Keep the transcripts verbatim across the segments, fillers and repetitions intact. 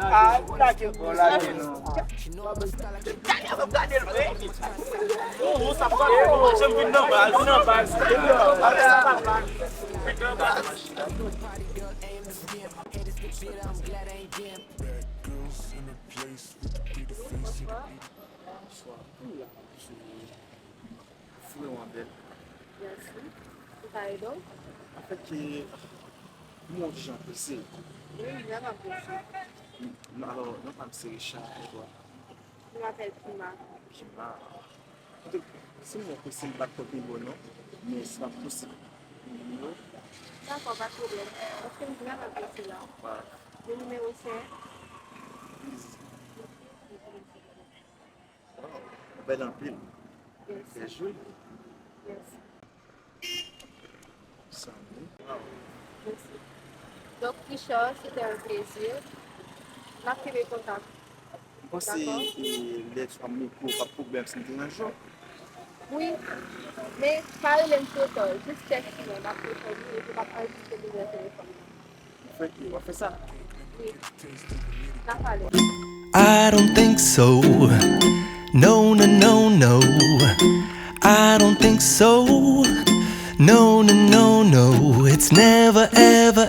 Ah, pou lage. Pou lage, non. Gade, gade l, wi. Ou, ou sa pa, ou janm vin nan baz, nan baz. Nan baz. Bad girls in the place with the pretty face and the pretty. Bonswa. Ou la, se Fouye w an bèl. Mèsi. Ou ka ede w? Anfèt, ke, m wè w jan prese. Wi, m vrèman prese. M, alò, non pa m se Richard, e twa? M apèl Pima. Pima. Koute, si m wè w prese, m pa t konn pi bon non, men se pa posib. Dakò, pa t pwoblèm. Paske m vrèman prese la. Wi. Men nimewo se? Easy. Waw, ou bèl anpil. Mèsi. Bèl joli. Mèsi. Sanble. Waw. Mèsi. Donk, Richard, c'était un plaisir. N ap kenbe kontak. M panse, dakò, e, lè w ap mete w, pa pwoblèm si m deranje w. Wi, men pa rele m touttan, jis tèks mwen, m ap reponn ou, epi m ap anrejistre nimewo telefòn nan. Ou fè, w ap fè sa? Wi. N ap pale. I don't think so. No, no, no, no. I don't think so. No, no, no, no. It's never ever.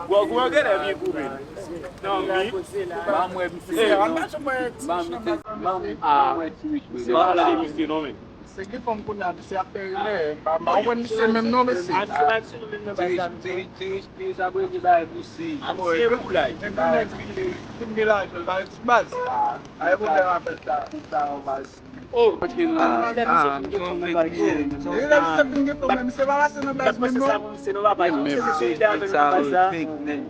Gwòg ou an genlè vin koupe. Non, wi. Ban mwen, misye. Ban mwen, ban mwen ti rich, bro. Ban mwen, misye, non, men. Se ki fòm kounye a, misye ap fè rimè. Pa, pa wè misye menm non, mesye. Ti rich, ti rich, ti rich, ti rich, ap rele bagay pou se. Misye pou laj. Men kounye a, vin gen lajan, bagay sou baz. Ay, pou fè apèl sa, pou sa, an baz. Oh, ah, ah, misye fin gen fanm, men misye pa pase nan baz menm non. Menm, menm, sa yo fake, menm.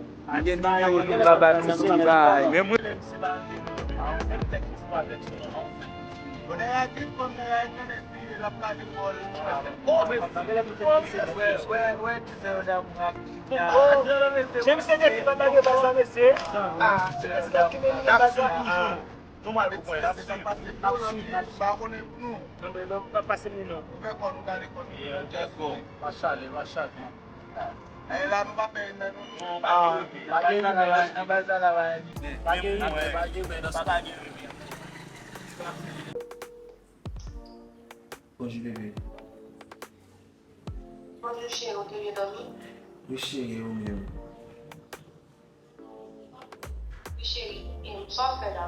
Gen nimewo nou pa ba nou ti bay. Men mwen menm se pa menm. Jan misye te fè bagay pa sa, mesye. Eske ki menm li pa sa toujou? Nou mal pou mwen. N ap swiv, n ap swiv, n ap swiv. Pa konnen pou nou. Non, men non, pa pase m li non. Fè kò nou gade kò nou. Let's go. Pa chale, pa chale. E la nou pa fè rimè non. Ah, pa gen rimè, anba sa la pa gen rimè. Pa gen rimè, pa gen rimè, non, sa pa gen rimè. Bonjou, bebe. Bonjou, cheri, ou te byen dòmi? Wi, cheri, e ou menm? Wi, cheri, e sa w ap fè la?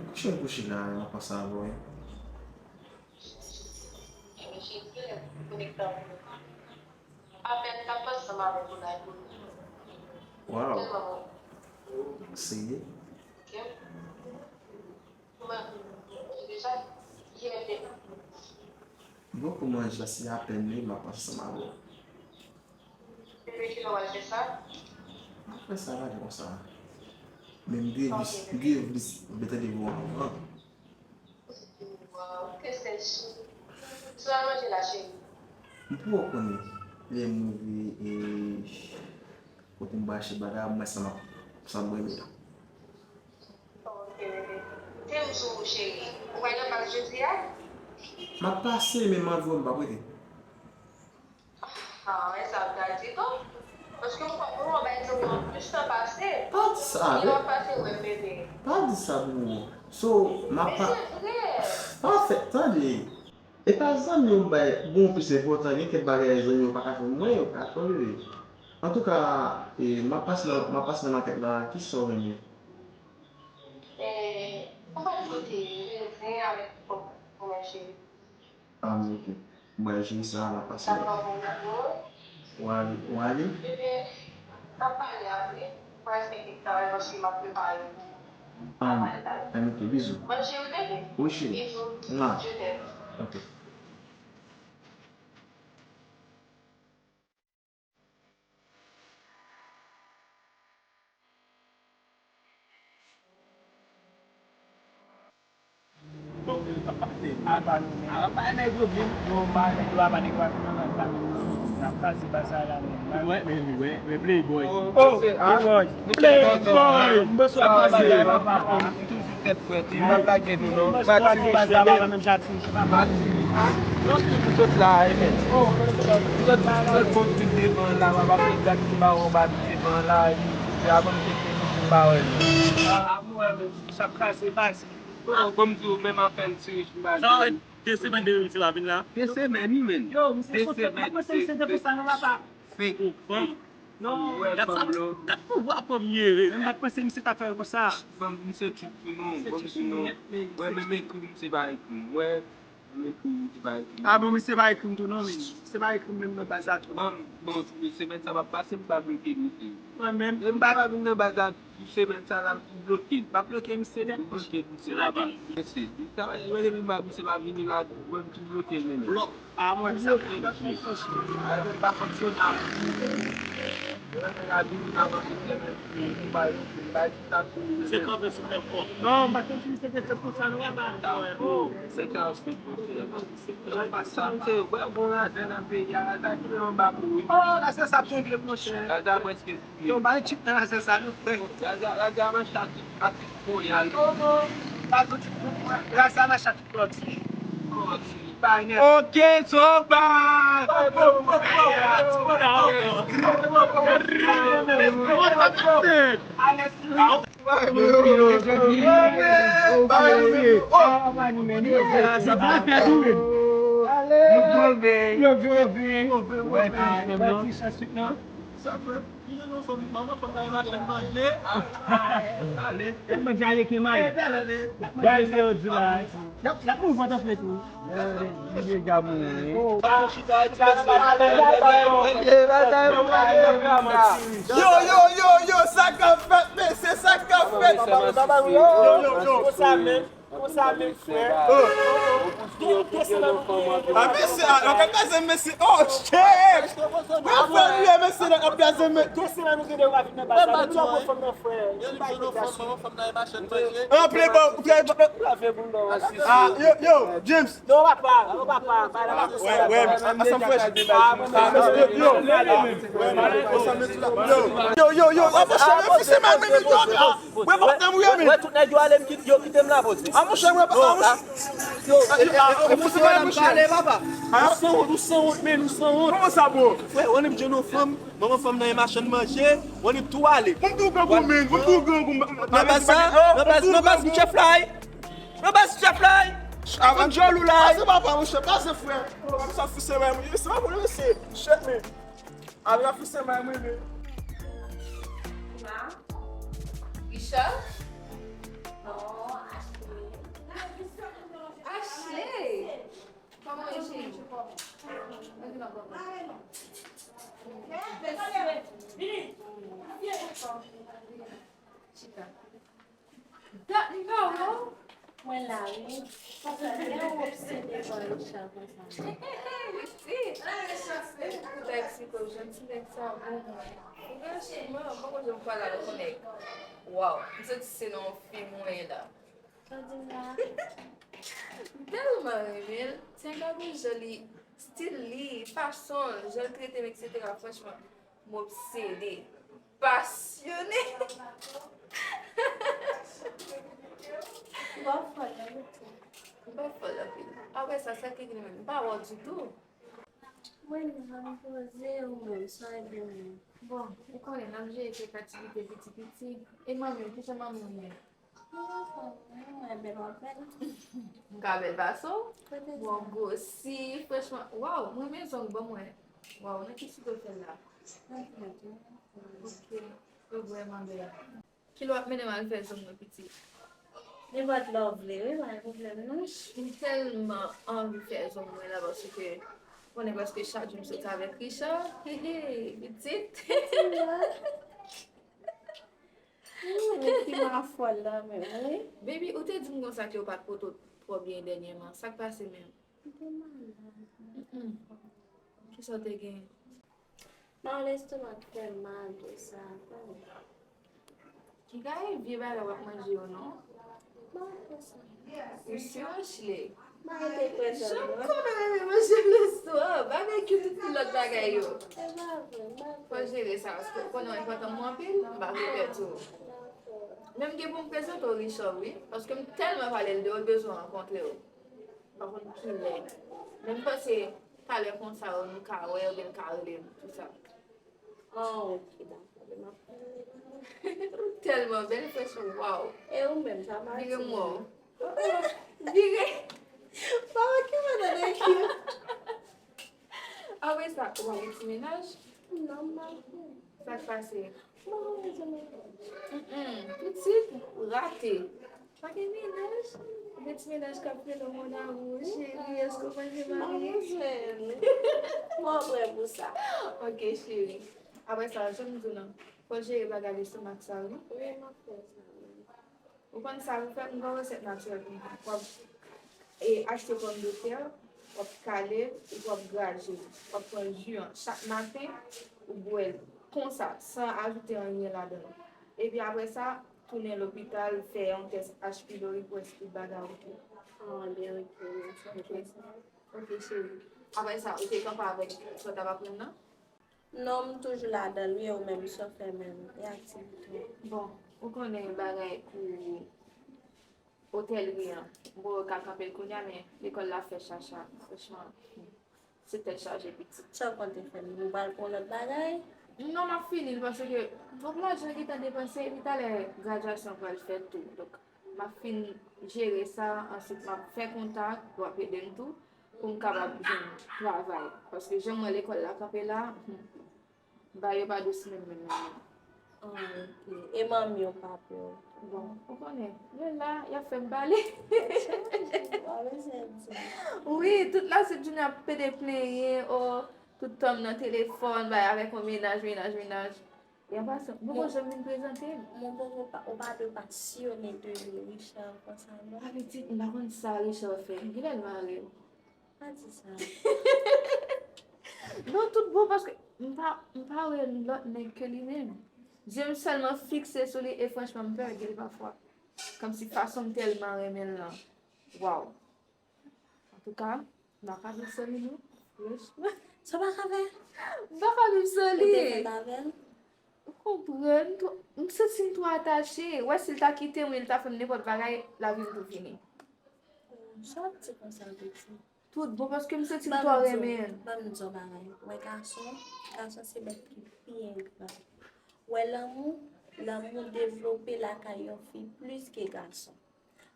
Kouche m kouche la, m ap panse avè w. Ebyen, cheri, kilè pou konekte avè w? Apèn, m t ap panse ansanm avèk ou la, epi w. Wow. Tèlman bon. Serye? Ok. Kouman, deja, kilè te. M poko manje la, se apèn li, m ap panse ansanm avè w. Depi kilè w al fè sa? M ap fè sa, gade konsa. Men m griye plis, m griye plis, m te tande vwa w anvan. Waw, ke sèl sou. Sou al manje la, cheri. M poko konnen lè m rive, e, kote m pral achte bagay, m wè sa m ap, sa m renmen an. Ok, bebe. Te m di w, cheri, ou pral nan bal jodi a? M ap pase, men m anvi wè m p ap rete. Ah, men sa m ta di tou. Paske m kwè pou w bay zanmi w plis tan pase. Pa di sa, bebe. Lè w ap pase, w wè m, bebe. Pa di sa pou ou. So, m ap pa. Men se vre. Pa fè, tande. E pa zanmi w m bay bon plis enpòtans, gen kèk bagay zanmi w pa ka fè pou mwen, yo ka fè w, bebe. Antouka, e, m ap pase nan, m ap pase nan makèt la, kisa w renmen? E, ou pa t pote rezen avèk pòm pou mwen, cheri? Ah, men ok. M pral jere sa, m ap pase la. Dakò, bon, dakò. W ale, w ale? Bebe, n ap pale apre. Mwen respekte travay paske m ap prepare pou travay la. Ah, men ok, bizou. Mwen cheri, bebe. Wi, cheri. Bizou. Mwa. Je t'aime. Ok. Wè, men, wè, wè, Playboy. Oh, Playboy. Bonswa, papa. Tèt frèt, m pa blage nou non. Mati, mati, mati. Lòske nou sot la, e mèt. Sot, sot bon vin devan la, w ap ap gad ti mawon ba nou devan la, epi avan m te fini pou m pa wè nou. Sa k pase, pase. Bon, bon, m di w, menm afè l ti rich m pa di. De semèn depi misye pa vin la. De semèn, wi, men. Yo, misye sou tèt, mwen panse misye te fè sa nan papa. Fake. Ou fanm. Non. Ou wè fanm lo. Gad pouvwa fanm ye. Mwen pa t panse misye t ap fè konsa. Fanm, misye tchoup tou non, bon, misye non. Wè, menm ekri misye pa ekri. Wè, menm ekri misye pa ekri. Ah bon, misye pa ekri m tou non, men. Misye pa ekri m menm nan baz la tou. Bon, bon, semèn sa p ap pase, m pa bloke misye. Mwen menm. M pa ka vin nan baz la. Semèn sa la, m tou bloke l. Pa bloke misye nèt. M bloke misye la ba. Mesye, li travay, mwen depi m pa, misye pa vini la, mwen m tou bloke l menm. Blòk. A mwen sa. Bloke misye. A mwen pa fonksyonab. Mwen la vini avan semèn. M bay, m bay ti tatou. Se kanpe sou menm kò. Non, m pa santi misye te fèt konsa non, papa. Oh, se kanpe sou menm kò. Sa m te wè bon lajan nan peyi a, lajan ki anba pou wi. Oh, lajan sa ap jongle, monchè. Lajan prèske touye. Yo, bay tip nan lajan sa, nou frè. Lajan, lajan nan chak tout pati pou y ale. Oh, non. Pa tout, lajan nan chak tout pati. Pati. Bay nèt. Ok, so bad. Nou twouve. Nou twouve. Twouve, twouve. Wè, twouve, non? Sa fè, nou fanm, manman fanm nan e machann manje. Ale. Manje ale ki mal. Ale. Gade yo di la. N ap, n ap mouri pantan fè tou. Li deja mouri. Yo, yo, yo, yo, sa k ap fèt, mesye, sa k ap fèt. Yo, yo, yo. Konsa menm, konsa menm, frè. Gen de semenn ou gen. A, mesye, a, w ap kraze, mesye. Oh, shit! W ap fè lye, mesye, w ap kraze, mesye. De semenn ou gen de w ap vin nan baz la. Depi w ap wè fanm nan, frè. Li pa gen gason. Anpil bon, frè. Ah, yo, yo, James. Non, papa, non, papa, pa la, pa konsa. Wè, wè, ansanm frè. Ah, mwen, yo, yo. Yo, yo, yo, ah, monchè, men fise mal, men, men, yo, ah, mwen pa kontan mwen, men. Wè, tout nèg yo ale, m kit-, yo kite m la, poze. Ah, monchè, mwen pa, ah, monchè. Yo, ah, yo, ah, yo, fise mal, monchè. Ah, ou sanwont, ou sanwont, men, ou sanwont. Kòman sa, bro? Frè, ou annik jwenn yon fanm, manman fanm nan e machann manje, ou annik tou ale. Mwen tou grangou, men, mwen tou grangou. Nan baz sa, nan baz, nan baz chèf la, wi. Nan baz chèf la, wi. Avan djòl ou la, wi. Pase papa, monchè, pase frè. Sa fise mal, mwen, se pa pou mwen, se chèf, men. Ala fise mal, mwen, men. Richard? Non, Ashley. Ashley! Kòman ye, cheri? Chita. Dat m pa wè w. Mwen la, wi. Sa fè lè w obsede pa Richard konsa. Wi, ti. Pou ta eksplike w, jan ti nèg sa bon mwen. Franchman, m poko janm kwaze avèk yon nèg. Waw, m santi se nan yon fim mwen ye la. Sa w di m la? M tèlman renmen l. Ti nèg la gon jan li, stil li, fason l, jan l trete m, etsetera. Franchman, m obsede. Pasyone. M pa fòl anpil. M pa fòl anpil. Apre sa, sa ki vin menm? M pa wè w ditou. Mwen la, m poze, ou menm, sa e bon menm. Bon, ou konnen, n ap jere kèk aktivite piti piti. E manmi w, kijan manmi w ye? M ka bèl pase w. Bon, gwosi, franchman. Waw, mwen renmen zong, ban m wè. Waw, nan ki stil w fè l la? Ok, yo vrèman bèl. Kilè w ap mennen m al fè zong mwen, pitit? Nenpòt lè w vle, wi, pa gen pwoblèm, non. M tèlman anvi fè zong mwen la, paske, konnen, paske chak jou m soti avèk Richard. Hehe, pitit. Wi, men ki mafòl la menm, wi. Baby, ou te di m konsa ke w pa t poto twò byen dènyèman. Sa k pase menm? M te malad. Mm-mm. Kisa w te gen? Nan lestomak fè mal, tou sa, konnen. Ki kay vye bagay w ap manje yo, non? Ba w fè sa. Ou si Ashley. Ba w te kwè sa, non. Jan kòman renmen manje lesto a, babekyou, tout lòt bagay yo. Se pa vre, m pa vre. Fò jere sa, paske ou konnen w enpòtan pou mwen anpil, m pa vle pèdi w. Dakò. Men m gen pou m prezante w Richard, wi, paske m tèlman pale l de ou, l bezwen rankontre w. M pa konn kilè. Men m panse talè konsa, nou ka wè, oubyen l ka rele m, tou sa. Ah, ok, dakò, demen. Ou tèlman bèl, frèch, waw. E ou menm, sa pa vire m wè w. Vire. Pa okipe de nèg yo. Apre sa, ou pa gen ti mennaj? Non, m pa gen. Sa k pase? M pa gen ti mennaj. Mm-mm. Pitit, ou rate. Pa gen mennaj? Ou gen ti mennaj k ap rele w mon amour, cheri, èske w pa gen mari? M pa bezwen. M twò prè pou sa. Ok, cheri. Apre sa, jan m di w lan, fò w jere bagay lestomak sa, wi. Wi, m ap fè sa, wi. Ou konn sa pou fè? M gen yon resèt natirèl pou m fè. W ap, e, achte pòmdetè, w ap kale l, epi w ap graje l. W ap pran ji an chak maten, ou bwè l konsa, san ajoute anyen ladan l. Epi apre sa, tounen lopital, fè yon tès H pylori pou wè si tout bagay oke. Ah, byen, ok, mèsi. Ok. Ok, cheri. Apre sa, ou te kanpe avèk sa w t ap aprann nan? Non, m toujou ladan l, wi, e ou menm, sa w fè menm, e aktivite w? Bon, ou konnen bagay pou otèlri an. M poko ka kanpe l kounye a, men lekòl la fè chacha. Franchman, se tèt chaje pitit. Sa w konte fè? Nou pral pran lòt bagay? Non, m ap fini l paske twòp lajan gentan depanse, epi talè gradyasyon pral fèt tou. Donk, m ap fin jere sa, answit m ap fè kontak, w ap ede m tou. pou m kapab jwenn travay. Paske jan m wè lekòl la kanpe la, hmm, bagay yo pa dous menm, menm, menm, menm. Ah, ok. E manmi w, papi w? Bon, ou konnen, yo la, y ap fè m pale. Wa bezwen di. Wi, tout lasentsounen ap pede plenyen, o, tout tan m nan telefòn, bay avèk yon mennaj, mennaj, mennaj. Y ap pase, m poko janm vin prezante m. Mwen poko pa, ou pa dwe pa siyone de Richard konsa, non. Sa vle di, m pa konn sa Richard fè. Kilè l mare w? Pa di sa. Non, tout bon, paske m pa, m pa wè lòt nèg ke li menm. Zye m sèlman fikse sou li, e franchman, m pè de li pafwa. Kòmsi fason m tèlman renmen l lan. Waw. Antouka, m pa ka viv san li, non. Franchman. Sa w pa ka fè? M pa ka viv san Ou li. Te fèt avè l? Ou konprann? M twò, m santi m twò atache. Wè, si l ta kite m, wi, li ta fè m nenpòt bagay, lavi m tou fini. Sa w ap di konsa, Betty? Tout bon, paske m santi m twò renmen l. Ban m di w bagay. Wè gason, gason se bèt ki pi engra. Wè lanmou, lanmou devlope lakay yon fi plis ke gason.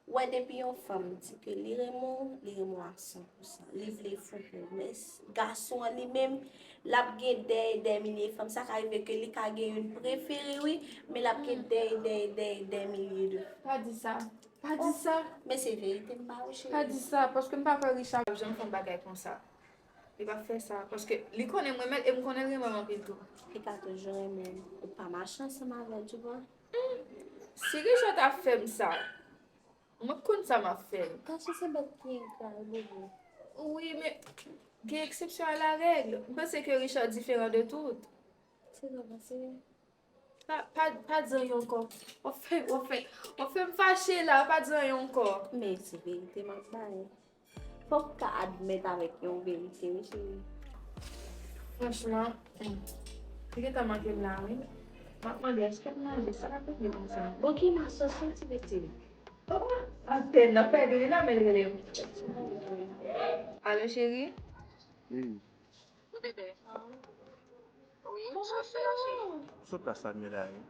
Wè depi yon fanm di ke li renmen w, li renmen w a san pou san. Li vle fou pou ou. Men s- gason an li menm, l ap gen dè e dè milye fanm. Sa ka rive ke li ka gen youn prefere, wi, men l ap gen dè e dè e dè e dè milye de. Pa di sa. Pa di sa. Men se verite m ba ou, cheri. Pa di sa, paske m pa kwè Richard ap janm fè yon bagay konsa. Li p ap fè sa, paske li konnen m renmen l e m konnen l renmen m anpil tou. Li ka toujou renmen w. Ou pa mache ansanm avè l, tu vois. Si Richard ta fè m sa, mwen konn sa m ap fè l. Gason se bèt ki engra, wi, bebe. Wi, men gen eksepsyon a la règ. M panse ke Richard diferan de tout. Se sa w panse? Pa, pa, pa di anyen ankò. W ap fè, w ap fè, w ap fè m fache la, pa di anyen ankò. Men se verite m ap bay. Fòk w ka admèt avèk yon verite, wi, cheri. Franchman, hmm, li gentan manke m la, wi. M ap mande, èske m manje? Sa k ap rive konsa? Bon, ki masòs ou, ti pitit? Antèn nan pèdi li nan men l rele m. Alo, cheri? Wi. Bebe. Wi, sa fè la, cheri. Sot la Samuel a ye.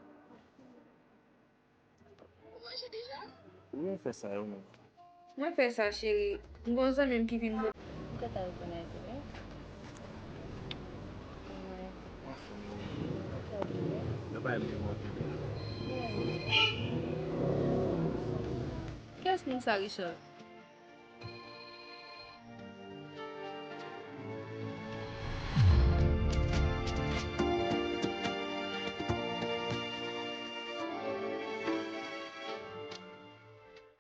Ou manje deja? Ou mwen fè sa yo menm. Mwen fè sa, cheri. M gon zanmi m ki vin pou. Ou gentan rekonèt ou, wi. Mwen. Anfen, Trè byen. Yo pa menm mwen. Kiyès moun sa, Richard?